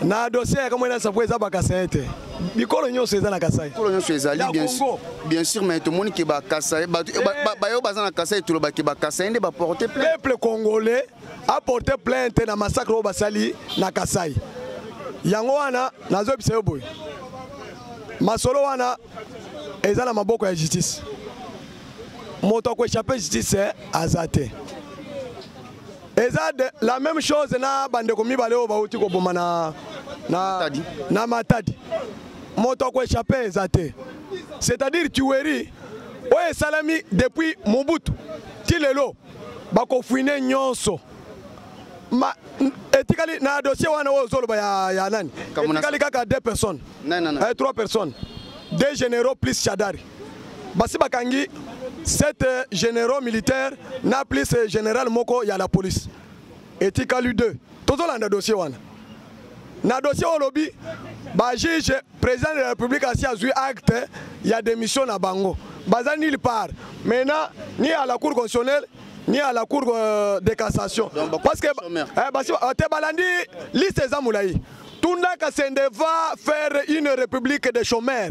Na dossier ya Kamwena Nsapu, eza bakasai te, bikolo nyonso eza na Kasai. Bikolo nyonso ezali, bien sûr, bien sûr, mais tomoni ke bakasai, bayo baza na Kasai, tolobaki bakasai nde baporte plainte. Peuple congolais aporte plainte na massacre oyo basali na Kasai. Yango wana nazoyebisa yo boye, masolo wana eza na maboko ya justice. Moto akoéchappe justice aza te. Eza de la même chose na bandeko mibale oyo bauti koboma na Matadi. Moto akoéchappe eza te. C'est-à-dire tuerie oyo esalami depuis Mobutu ti lelo, bakofouiner nyonso. Ma etikali na dossier wana oyo ozoloba ya nani, etikali kaka deux personnes, trois personnes, deux généraux plus Shadary. Basi bakangi sept généraux militaires na plus général moko ya la police, etikali deux. Tozolanda dossier wana. Na dossier oyo olobi bajuge, président de la République asi azwi acte ya démission na bango, baza nulle part maintenant, ni à la Cour constitutionnelle ni à la Cour de cassation. Donc, parce que chômeur. Basi te balandi liste eza molai. Tunda Kasende va faire une république de chômeurs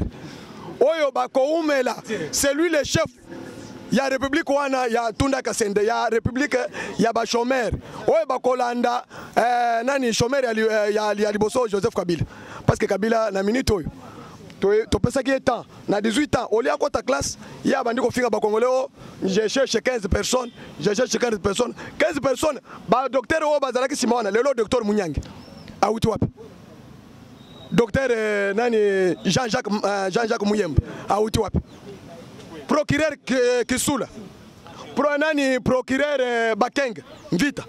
oyo bakoumela. C'est lui le chef ya république wana ya Tunda Kasende, ya république ya bachômeur oyo bakolanda nani chômeur ya liboso, Joseph Kabila. Parce que Kabila na minute oyo topesaki ye temps na 18 ans olia akota classe, ye abandi kofinga bakongolais: o je cherche 15 personnes, je cherche 15 personnes, 15 personnes. Badocteur oyo bazalaki nsima wana lelo, docteur Munyangi awuti wapi? Docteur nani, Jean-Jacques Muyembe awuti wapi? Procureur Kisula, pro nani, procureur Bakeng Mvita,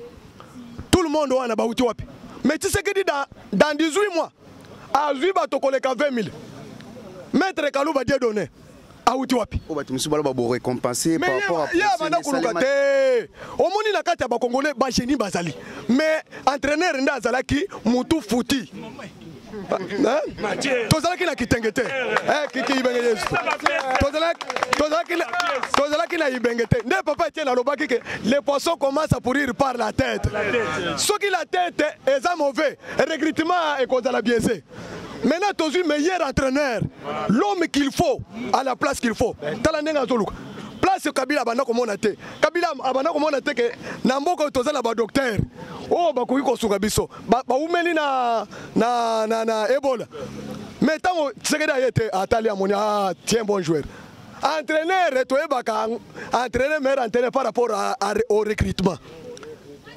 tout le monde wana bauti wapi? Mais Tshisekedi dans 18 mois azwi bato koleka 20 000. Maître Kaluba Dieudonné awuti wapi? Oyo bato mosusu baloba borécompenser par rapport à ye abanda koluka te. Omoni na kati ya bakongolais bagénie bazali, mais entraîneur nde azalaki mutu futi. Hein? Tozalaki na kitenge te. Kiki Ibenge Yesu, tozalaki na Ibenge te. Nde papa Etienne alobaki ke les poissons commencent à pourrir par la tête. Soki la tête eza mauvais, recrutement ekozala biaisé. Maintenant tozwi meilleur entraîneur, l'homme qu'il faut à la place qu'il faut. Tala ndenge azoluka place. Kabila abanda komona te, Kabila abanda komona te ke na mboka oyo toza na badocteur oyo bakoki kosunga biso. Baumeli na Ebola. Mais ntango Tshisekedi aye te, atali, amoni: ah tiens, bon joueur. Entraîneur, toyebaka entraîneur, meilleur entraîneur par rapport au recrutement.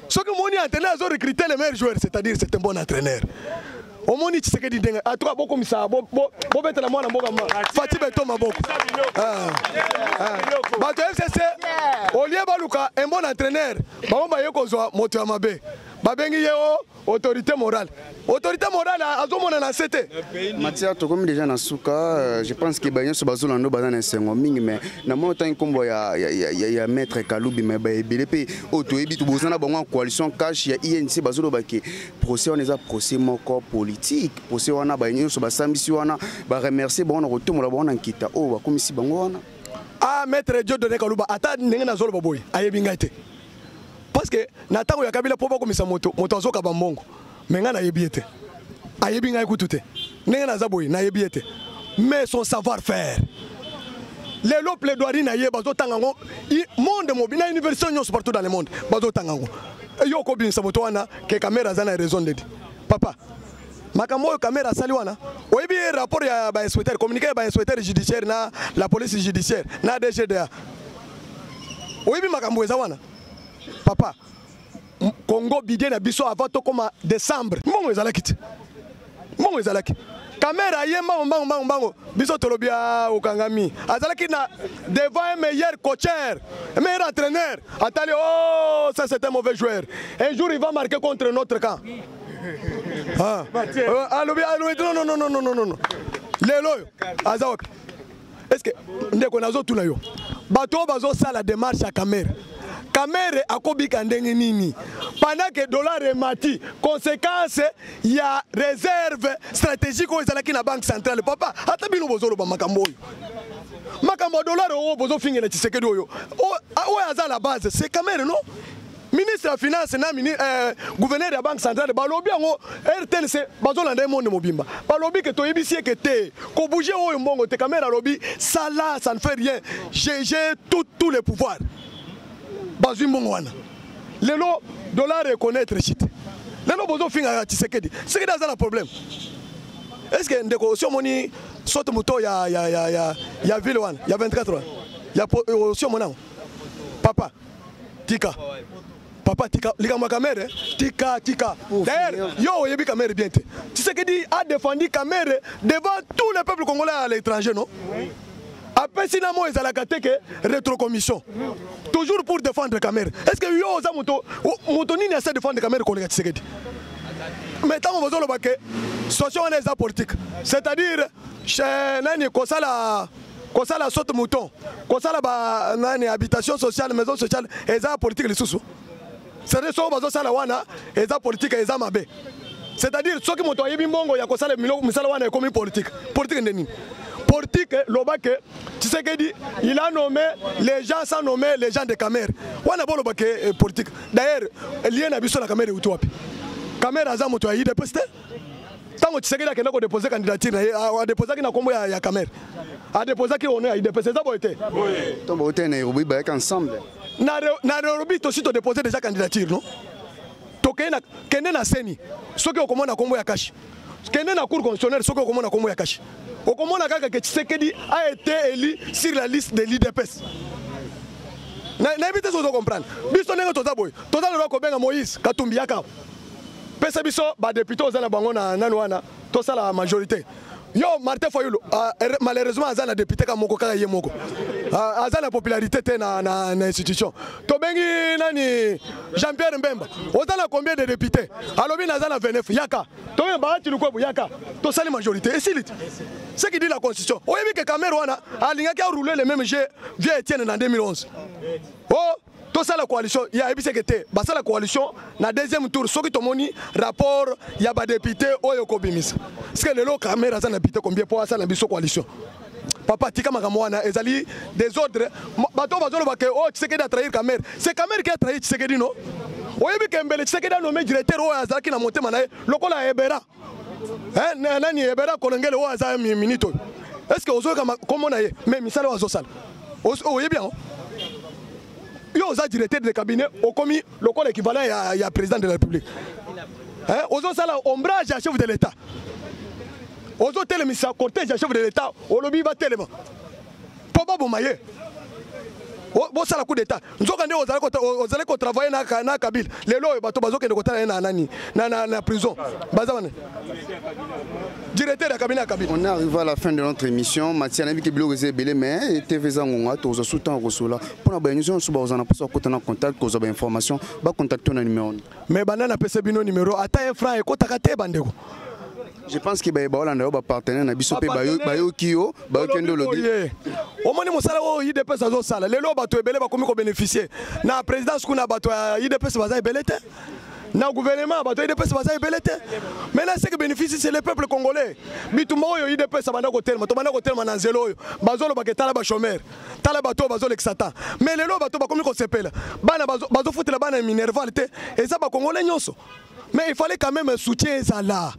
Soki omoni entraîneur azo recruter le meilleur joueur, c'est-à-dire c'est un bon entraîneur. Omoni Tshisekedi ndenge atoka, bokomisa, bobetela mwana mboka Fatshi Béton maboko. Ah, ah. Bato ya FCC, olie baluka un bon entraîneur, bango baye kozwa moto ya mabe, babengi ye o autorité morale. Autorité morale azomona na se te. Matière, tokomi déjà na suka. Je pense que banyonso bazolanda, baza na esengo mingi. Mais namoni otangi nkombo ya maître Kalubi, mais baebele mpe oyo toyebi boza na bango en coalition CACH ya UNC bazoloba ke procès wana eza procès moko politique. Procès wana, banyonso basambisi wana baremercier bango na kotombola bango na nkita oyo bakomisi bango wana. Ah, maître Dieudonné Kaluba, ata ndenge nazoloba boye, ayebi ngai te, parce que na ntango ya Kabila, mpo bakomisa moto, moto azokaba mbongo. Mais ngai nayebi ye te, ayebi ngai kutu te. Ndenge naza boye, nayebi ye te. Mais son savoir faire, lelo plaidoirie na ye bazotanga yango monde mobi na université nyonso partout dans le monde bazotanga yango. Yo okobimisa moto wana ke Kamerhe aza na raison ndedi. Papa, makambo oyo Kamerhe asali wana, oyebi ye rapport ya bainspecteur, communiqué ya bainspecteur judiciaire na la police judiciaire na DGDA, oyebi makambo eza wana. Papa, Congo, budget na biso avant tokóma décembre, mbongo ezalaki te. Mbongo ezalaki. Kamerhe aye mbango mbango mbango mbango, biso tolobi a okangami. Azalaki na devant un meilleur coacher, un meilleur entraîneur. Atali: oh, ça c'est un mauvais joueur, un jour il va marquer contre notre camp. Ah. Alobi: non, non, non, non, non, non, non. Lelo oyo aza wapi? Est ce que, ndeko, nazotuna yo, bato oyo bazosala démarche ya Kamerhe, Kamerhe akobika ndenge nini pendant que dollar emati, conséquence ya réserve stratégique oyo ezalaki na Banque centrale? Papa, ata bino bozoloba makambo oyo, makambo ya dollar oyo bozofingela Tshisekedi oyo, oyo aza la base, c'est Kamerhe, non? Ministre ya finance na gouverneur ya Banque centrale balobi yango. RTNC bazolanda ye monde mobimba. Balobi ke toyebisi eke te kobouger oyo mbongo te. Kamerhe alobi: ça là, ça ne fait rien, j'ai tout, tous les pouvoirs. Bazwi mbongo wana, lelo dollar econnaître chute. Lelo bozofingaka Tshisekedi. Tshisekedi aza na problème. Est ce que, ndeko, osi omoni sote moto ya ville wana ya 24 wana ya osi omoni yango? Papa, tika. Papa, tika likambo ya Kamerhe, tika, tika. D'ailleurs, yo oyebi Kamerhe bien te. Tshisekedi a défendu Kamerhe devant tout le peuple congolais à l'étranger, non? Apesi na mo ezalaka te ke rétrocommission, toujours pour défendre Kamerhe. Est ce que yo oza moto, moto nini asa défendre Kamerhe koleka Tshisekedi? Mais ntango bozoloba ke situation wana eza politique, c'est-à-dire nani kosala saute mouton, kosala ba nani, habitation sociale, maison sociale, eza politique lisusu? C'est-à-dire soko bazosala wana eza politique, eza mabe. C'est-à-dire soki moto ayibi mbongo ya kosala misala wana ekomi politique. Politique nde nini? Politique loba ke Tshisekedi il a nommé les gens sans nommer les gens de Kamerhe. Wana boloba ke politique. D'ailleurs lien na biso na Kamerhe euti wapi? Kamerhe aza moto ya UDPS te. Ntango Tshisekedi akenda kodepose candidature na ye, adeposaki na nkombo ya Kamerhe. Adeposaki ono ya UDPS, eza boye te? Ntango bautai Nairobi, bayaki ensemble. Na Nairobi tosi todepose déjà candidature, non? Tokende na, kende na CENI soki okomona nkombo ya Kashi. Kende na Cour constitutionnelle soki okomona nkombo ya Kashi. Okomona kaka ke Tshisekedi a été élu sur la liste de l'UDPS. Nayebi te soki ozocomprendre biso ndenge toza boye. Toza lelo kobenga Moïse Katumbi, yaka pesa biso badéputé oza na bango na nani wana, tosala majorité. Yo Martin Fayulu, malheureusement aza na député ka moko kaka ye moko, aza na popularité te na institution. Tobengi nani, Jean Pierre Mbemba, oza na combien de député? Alobi naza na 29. Yaka. Tobengi Bahati Lukwebo, yaka, tosali majorité, esili te. Ce qui dit la constitution, oyebi ke Kamerhe wana alingaki arouler le même jeu vieux Etienne na 2011. Oh, tosala coalition, ya ayebiseke te basala coalition na deuxième tour soki tomoni rapport ya badéputé oyo kobimisa. Parce que lelo Kamerhe aza na député combien mpo asala na biso coalition? Papa, tika makambo wana, ezali désordre. Bato oyo bazoloba ke oyo Tshisekedi a trahir Kamerhe, c'est Kamerhe qui a trahi Tshisekedi, non? Oyebi ke mbele Tshisekedi anommé directeur oyo azalaki na motema na ye lokola Ebera. Nani Ebera Kolongele oyo aza minute oyo, est ce que ozoyoka kombo na ye? Mais misala oyo azosala, oyebi yango? Yo oza directeur de cabinet, okomi lokola équivalent ya président de la République. Hein? Ozosala ombrage ya chef de l'État, ozotelemisa cortège ya chef de l'État, olobi batelema mpo baboma ye, bosala coup d'état. Nzoka nde ozali kotravaille na Kabila. Lelo oyo bato bazokende kotala ye na nani, na prison, baza wana directeur ya cabinet ya Kabila. On est arrivé à la fin de notre émission. Matia, nayebi ke biloko eza ebele, mais TV eza ngonga, tozwa su ntango kosola. Mpona baye nyonso bazwa na mposa bakota na contact, kozwa bainformation, bacontacte na numéro? Mais banda napesa bino numéro, ata un franc ekotaka te, bandeko. Je pense ke baye baolanda yo, bapartenaire na biso mpe bayoki yo, bayoki nde olobi. Omoni mosala oyo UDPS azosala lelo, bato ebele bakomi kobénéficie. Na présidence kuna, bato ya UDPS baza ebele te. Na gouvernement, bato ya UDPS baza ebele te. Maintenant, ce qui bénéficie, c'est le peuple congolais. Bitumba oyo UDPS abanda kotelema, tobanda kotelema na nzela oyo bazolobaka, tala bachômeur, tala bato oyo bazolekisa ta. Mais lelo bato bakomi kosepela, bana bazofutela bana minerval te, eza bakongolais nyonso. Mais il fallait quand même un soutien ezala,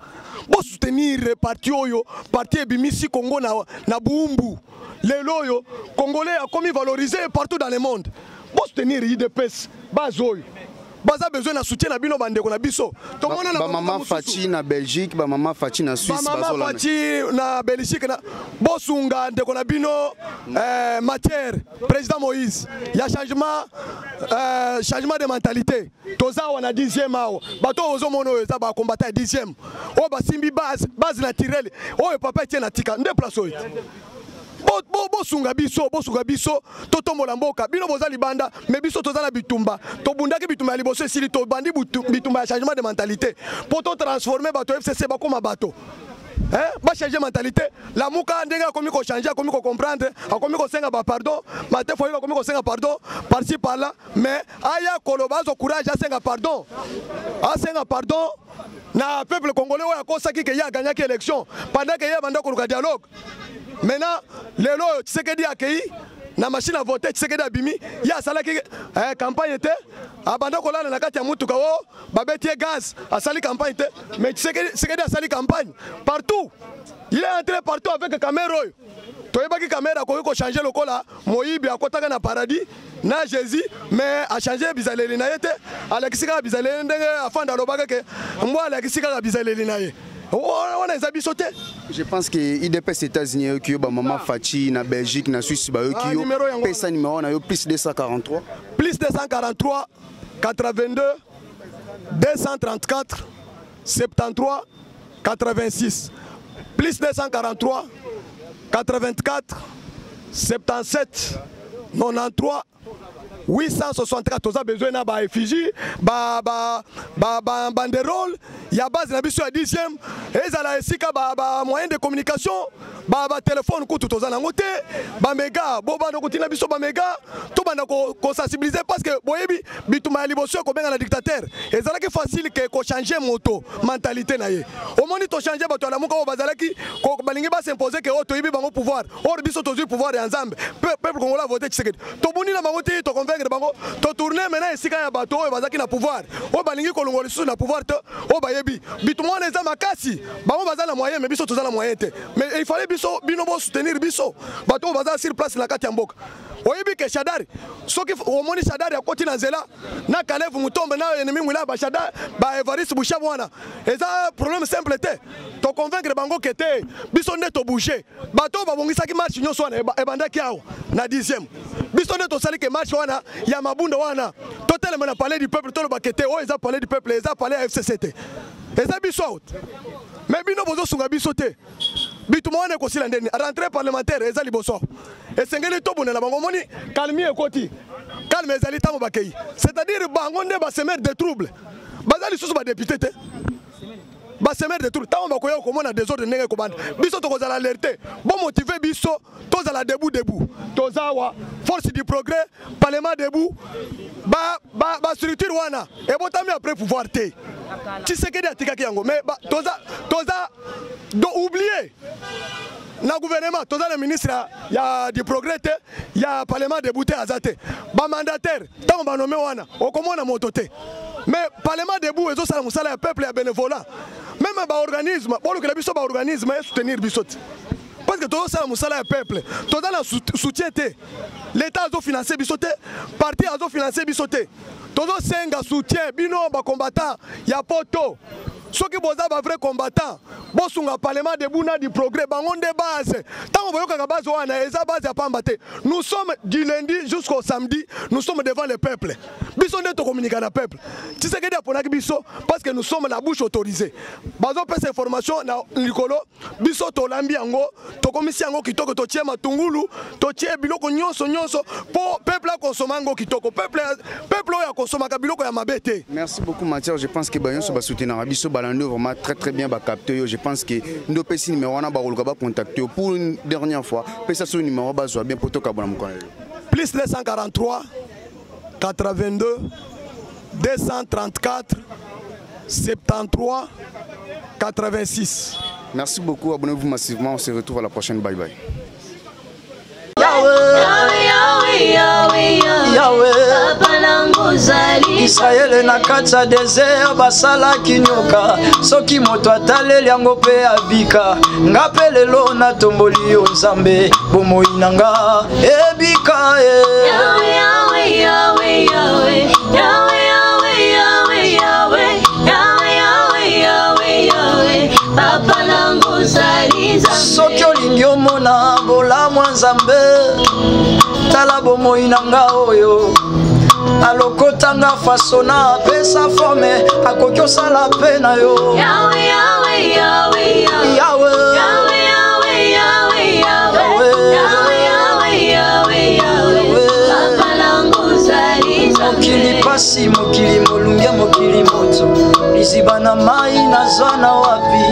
bosoutenir parti oyo, parti ebimisi Congo na bumbu. Lelo oyo Congolais akomi valorisé partout dans le monde. Bosoutenir UDPS, base oyo baza besoin na soutien na bino, bandeko na biso. Tomona na bamama Faci na Belgique, bamama Faci na Suisse. Bamama Faci na Belgique, na bosunga ndeko na bino matière président Moïse ya changement, changement de mentalité. Toza awa na 10e awa, bato oyo ozomona oyo eza bacombattant ya 10e oyo basimbi base, base naturelle oyo papa Etienne atika nde place oyo. Bosunga biso, bosunga biso, totombola mboka. Bino boza libanda, mais biso toza na bitumba. Tobundaki bitumba ya liboso, esili. Tobandi bitumba ya changement de mentalité mpo totransforme bato FCC bakóma bato, bachange mentalité. Lamuka ndenge akomi kochange, akomi kocomprendre, akomi kosenga bapardon. Martin Fayulu akomi kosenga pardon par-ci par-là, mais aya koloba, azwa courage, asenga pardon, asenga pardon na peuple congolais oyo akosaki ke ye aganyaki élection pendant ke ye abanda koluka dialogue. Maintenant lelo oyo Tshisekedi akei na machine à voter, Tshisekedi abimi, ye asalaki campagne te, abanda kolala na kati ya mutuka o babeti ye gaz, asali campagne te. Mais Tshisekedi asali campagne partout, il est entré partout avec Kamerhe oyo toyebaki Kamerhe akoki kochange lokola moyibi akɔtaka na paradis na Jésus, mais achange bizaleli na ye te, alakisi kaka bizaleli ndenge afanda alobaka ke mbwa alakisi kaka bizaleli na ye. Wana eza biso te. Je pense que UDPS États-Unis ayoki yo, bamama Faci na Belgique, na Suisse bayoki yo. Pesa numéro na yo: plus 243. Plus 243 82 234 73 86, plus 243 84 77 93 864. Toza besoin na baeffigie, banderole ya base na biso ya 10e, ezala esika bamoyen de communication. Ba téléphone kutu toza nango te. Bamega, bobanda kotina biso bamega, tobanda kosensibiliser, parce que boyebi bitumba ya liboso ekobenga na dictateur ezalaki facile ke kochanger moto mentalité na ye. Omoni, tochanger bato ya Lamuka oyo bazalaki balingi bas'imposer ke oyo toyibi bango pouvoir. Or biso tozwi pouvoir ya Nzambe, peuple congolais avote Tshisekedi. Tobundi na bango ti toconvaincre bango. Totourne maintenant esika ya bato oyo bazalaki na pouvoir, oyo balingi kolongola lisusu na pouvoir te, oyo bayebi bitumba wana eza makasi. Bango baza na moyen, mais biso toza na moyen te. Mais il fallait biso, bino bosoutenir biso, bato oyo baza sur place na kati ya mboka. Oyebi ke Shadari, soki omoni Shadari akoti na nzela na Kalev Mutombe na ennemi mwila, bashadari, ba Evariste Boshab wana, eza problème simple te. Toconvaincre bango ke te, biso nde tobouge. Bato oyo babongisaki marche nyonso wana ebandaki awa na 10e. Biso nde tosali ke marche wana ya Mabunda wana, totelema na Palais du peuple, toloba ke te, oyo eza Palais du peuple, eza palais ya FCC te, eza biso awa. Mais bino bozosunga biso te. Bituma wana ekosila ndeni? Rentrée parlementaire eza liboso, esengeli tobundela bango. Omoni, calme ekoti, calme ezali ntango bakei, c'est-à-dire bango nde basemeurs de trouble. Baza lisusu badéputé te, basemeurs de trouble. Ntango bakoya komona désordre ndenge ekobanda, biso tokozala alerte. Bomotiver biso, tozala debout, debout. Toza awa, Force du progrès, Parlement debout. Bastructure wana ebotami après pouvoir te. Tshisekedi atikaki yango, mais toza do oublier na gouvernement. Toza na ministre ya du progrès te, ya Parlement debout te, aza te. Bamandataire, ntango banome wana, okomona moto te. Mais Parlement debout ezosala mosala ya peuple, ya bénévolat. Même baorganisme, bolukela biso baorganisme esoutenir biso te, parce que tozosala mosala ya peuple. Toza na soutien te. L'État azofinancer biso te, parti azofinancer biso te. Tozosenga soutien. Bino bacombattant ya poto, soki boza bavrai combattant, bosunga Parlement debout na du progrès. Bango nde base. Ntango boyokaka base wana, eza base ya pamba te. Nous sommes du lundi jusqu'au samedi, nous sommes devant le peuple. Biso nde tokomunika na peuple. Tshisekedi aponaki biso parce que nous sommes la bouche autorisée. Bazopesa information na likolo, biso tolambi yango, tokomisi yango kitoko, totie matungulu, totie biloko nyonso nyonso mpo peuple akonsoma yango kitoko. Peuple oyo akonsomaka biloko ya mabe te. Merci beaucoup, Mathieu. Je pense que banyo basoutenir biso, balandi vraiment très très bien, bacapter yo. Je pense que ndo pesi numéro wana, bakoluka bacontacter yo pour une dernière fois. Pesa so numéro, bazwa bien po tokabona mokolo lelo. Plus 243 82 234 73 86. Merci beaucoup, abonnez-vous massivement, on se retrouve à la prochaine. Bye bye. Yawe, Israele na kati ya désert basalaki nyoka, soki moto ataleli yango mpe abika. Nga mpe lelo natomboli yo Nzambe, bomoi na nga ebika e. Yahweh, Yahweh, Yahweh, Yahweh, Yahweh, Yahweh, Yahweh, Yahweh, Yahweh, Yahweh, Yahweh, Yahweh, Papa nango ozali Nzambe. Soki olingi omona bolamu ya Nzambe, tala bomoi na nga oyo alokotanga fasona, apesa forme, akoki osala mpe na yo. Yahweh, Yahweh, Yahweh, Yahweh. Yahweh. Yahweh, Yahweh, Yahweh, Yahweh. Yahweh. Yahweh, Yahweh, Yahweh, Yahweh. Papa nango ozali Nzambe. Mokili pasi, mokili molunge, mokili moto, liziba na mai nazwa na wapi?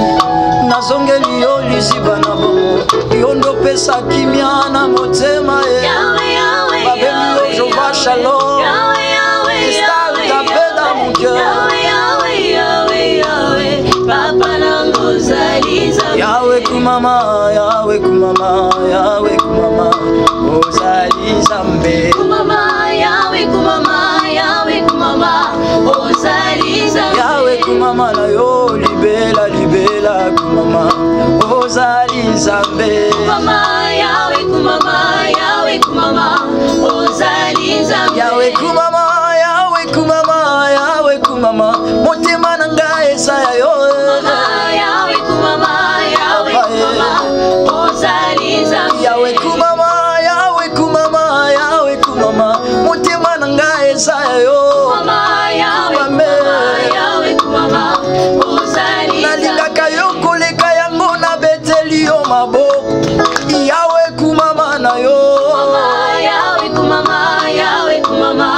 Nazongeli yo liziba na bongo, yo ndopesa kimia na motema e. Yahweh, Yahweh, Babengi yo Yahweh, Jova Yahweh. Shalom. Yahweh, Yahweh, Installe Yahweh, ta paix dans mon cœur. Yahweh, Yahweh, Yahweh, Yahweh. Papa nango ozali Nzambe. Yawe kumama, Yawe kumama, Yawe kumama, ozali Nzambe. Kumama, Yahweh, kumama, Yahweh, kumama, ozali Nzambe. Yawe kumama na yo libela libela, kumama, ozali Nzambe. Kumama, Yahweh, kumama, Yahweh, kumama, ozali Nzambe. Yawe kumama, Yawe kumama, Yawe kumama, motema na ngai eza ya yo. Kumama, Yahweh, kumama, Yahweh, kumama, ozali Nzambe. Yawe kumama, Yawe kumama, Yawe kumama, motema na ngai eza ya yo. Kumama, Yahweh, Kumame. kumama, Yahweh, kumama, ozali Nalingaka Nzambe. yo koleka yango, nabeteli yo maboko, Yawe kumama na yo. Kumama, Yahweh, kumama, Yahweh, kumama,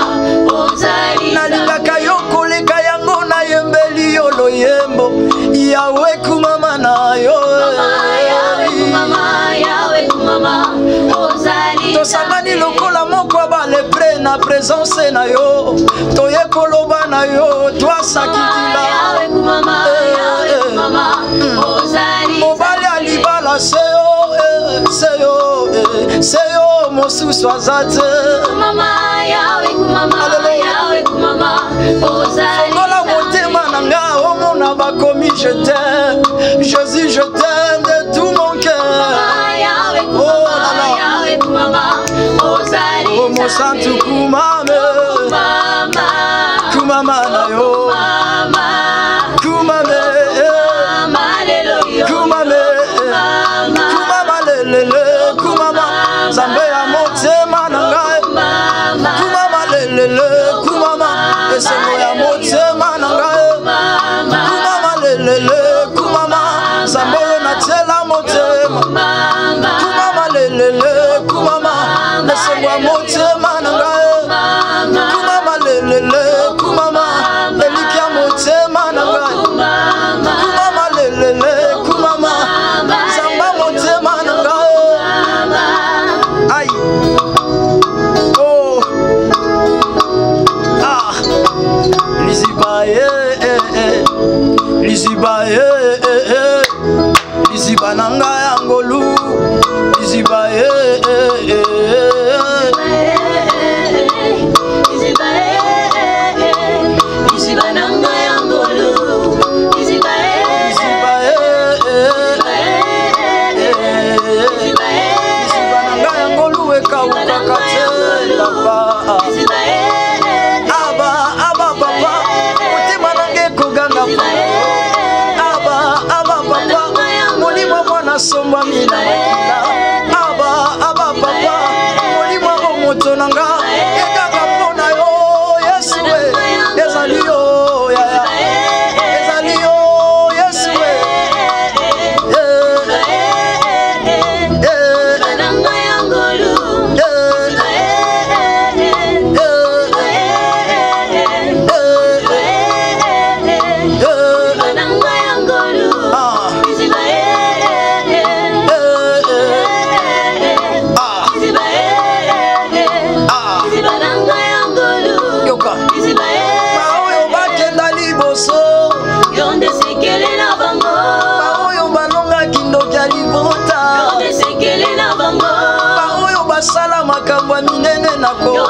ozali Nalingaka Nzambe. yo koleka yango, nayembeli yo loyembo, Yawe kumama na yo. Kumama, Yahweh, kumama, Tosangani lokola moko ya balepre na presence na yo, toye koloba na yo, twasakitila. Mobali ya libala seyo, seyo, seyo, mosusu aza te. Fongola motema na nga, omona bakomi je t'aime, Jésus, je t'aime de tout mon cœur. Oh là là. Oh mosantu, kumame, kumama na yo, kumame, kumame, kumama lelele, kumama Nzambe ya motema na ngai, kumama lelele, kumama esengo ya motema na ngai, kumama lelele, kumama Nzambe oyo natiela motema, kumama lelele, kumama esengo ya motema na ngai, kumama lelele, kumama elikya motema na ngai, kumama lelele, kumama Nzambe motema na ngai. Ai, oh, ah, liziba, eh, eh, eh. Liziba, eh, eh, eh. Liziba na ngai ya ngolu, liziba, eh, eh, eh, eh. Liziba, eh, eh, eh. Liziba na ngai ya ngolu ekaukaka te, papa. Aba, aba papa, motema na ngai ekoganga. Aba, aba papa, molimo mwana sombwami na makila. Aba, aba papa, molimo bomoto na nga ekaka mpo na yo, Yesu e. Ezali yo yaya, ezali yo, Yesu e. Eh, eh, eh, eh, eh, ah, eh, eh, ah, ah. Yoka baoyo bakenda liboso, baoyo balongaki ndoki ya libota, baoyo basala makambo ya minene na Kongo.